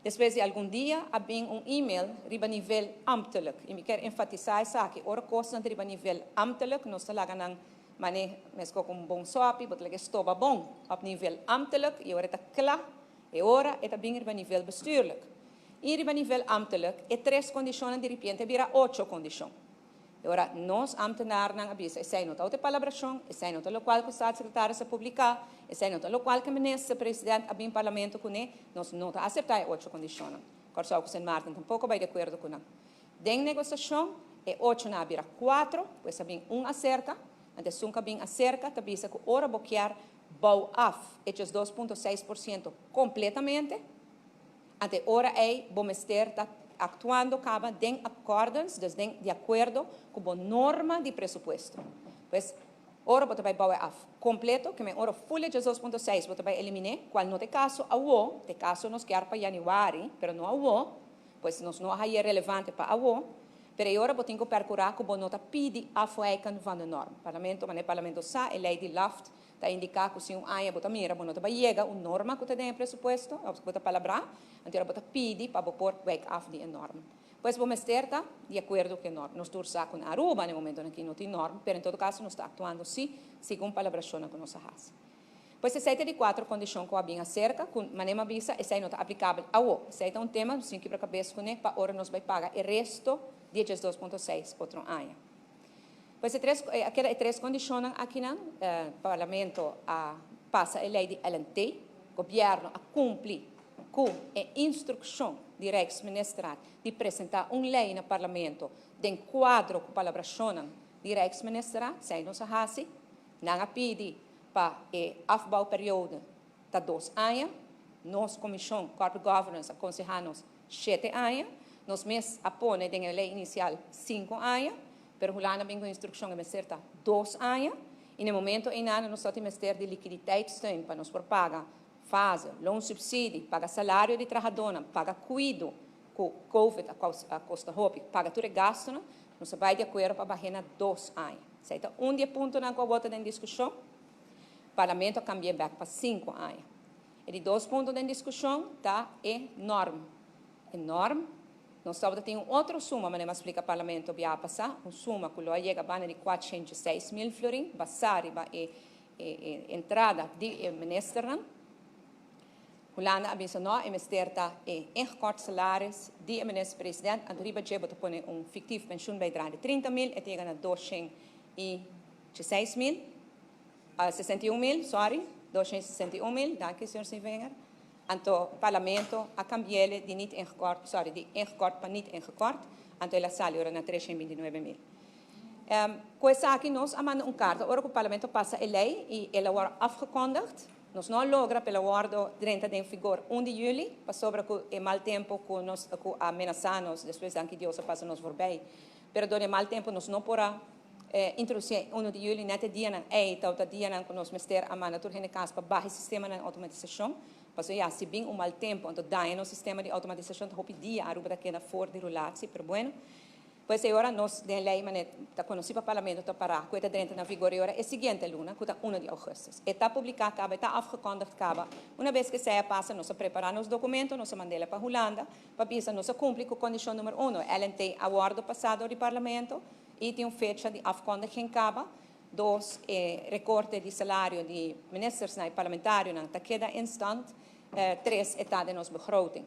Despues di algun dia, a bin un e-mail riba nivel ambtelijk. I mi ke enfatisá esaki. Ora kos ta riba nivel ambtelijk, nos ta laga nan mane meskos ku un bon sòpi, bo ta lag'é stoba bon op nivel ambtelijk i ora ta kla, e ora e ta bin riba nivel bestuurlijk. I riba nivel ambtelijk, e tres kondishonnan di repente a bira ocho kondishon. E ora nos ambtenaarnan a bisa, esei no ta e palabrashon, esei no ta lokual ku staatssecretaris a publiká, esei no ta lokual ku minister-president a bin parlamento kuné, nos no ta aseptá e ocho kondishonnan. Kòrsou ku Sint Maarten tampoko a bai di akuerdo ku nan. Den negosiashon, e ocho nan a bira kuater, pues a bin un aserka, anto esun ku a bin aserka, ta bisa ku ora bo kier bouw af e 2,6% kompletamente, anto ora ei bo mester ta aktuando kaba den accordance, dus den di akuerdo ku e norma di presupuesto. Pues ora bo bai bouw af kompleto, ke men ora full 2,6 bo bai eliminá, kual no ta kaso awo, ta kaso nos ke pa yanüari, pero no awo, pues nos no ta relevante pa awo, pero ora bo tin ku perkurá ku bo no ta pidi afwijken van de norm. Parlamento, ma parlamento sa, e lei di LAFT ta indiká ku si un aña bo ta mira, bo no ta yega un norma ku ta den presupuesto, òf bo ta palabrá, anto bo ta pidi pa por wijk af di norm. Pues bo mester ta di akuerdo ku e norm. Nos tur sa ku Aruba na momento aki no tin norm, pero en todo kaso nos ta aktuando sí, segun palabrashon ku nos a hasi. Pues esei ta di kuater kondishon ku a bin aserka, ku manera m'a bisa, esei no ta aplikabel awo. Esei ta un tema, sin kibra kabes kuné, pa ora nos bai paga e resto di 2,6 otro aña. Pues e tres kondishonnan aki nan, parlamento a pasa e lei di LNT, gobièrnu a kumpli ku e instrukshon di Rijksministerraad di presentá un lei na parlamento den kuadro ku palabrashon di Rijksministerraad, esei nos a hasi, nan a pidi pa e afbouwperiode ta 2 aña, nos komishon Corporate Governance a konsehá nos 7 aña, nos mes a pone den lei inisial 5 aña, pero Hulanda a bin ku instrukshon ku mester ta 2 aña, i na momento ei nos tin mester di liquiditeitssteun pa nos por paga fase, loonsubsidie, paga salario di trahadó, paga kuido, ku COVID a kosta hopi, paga tur gastu, nos a bai di akuerdo pa baha na 2 aña. Esei ta un di e puntonan ku a den diskushon, parlamento a kambia bèk pa 5 aña. E di dos punto di diskushon ta e norm. E norm, nos tabatin un otro suma, mas m'a splika parlamento biaha pasá, un suma ku a yega banda di 406 mil florin, basá riba e entrada di minister. Hulanda a bisa no, e mester ta e ingekort salaris di minister-president, anto riba dje bo ta pone un fictief pensioenbijdrage di 30 mil, e ta yega na 206 mil, 61 mil, sorry, 261 mil, danki, señor Sivinger. Anto parlamento a kambia di niet ingekort, sorry, di ingekort pa niet ingekort, anto el a sali ora na 329 mil. Ku esaki nos a manda un karta, ora ku parlamento pasa e lei i el a wòrdu afgekondigd, nos no a logra pa el wòrdu drenta den vigor 1 di yüli, pasobra ku e mal tempu ku nos ku a menasá nos, despues danki Dios a pasa nos voorbij. Pero dor e mal tempu nos no por a introdusí 1 di yüli, net e dianan ei, ta dianan ku nos mester a manda tur hende kas pa baha sistema di outomatisashon. Paso ya, si bin un mal tempu, anto daña nos sistema di outomatisashon, hopi dia Aruba ta keda for di relatie, pero bueno. Pues awor nos den lei manera ta konosí pa parlamento ta para ku e ta drenta na vigor awor e siguiente luna, ku ta 1 di ougùstùs. E ta publiká kaba, ta afgekondigd kaba. Un bes ku esei a pasa, nos a prepará nos dokumento, nos a mand'é pa Hulanda, pa bisa nos a kumpli ku kondishon number 1. LNT a wòrdu pasá di parlamento i tin un fecha di afkondiging kaba. Dos, rekorte di salario di minister i parlamentarionan ta keda in stand. Tres, ta den nos begroting.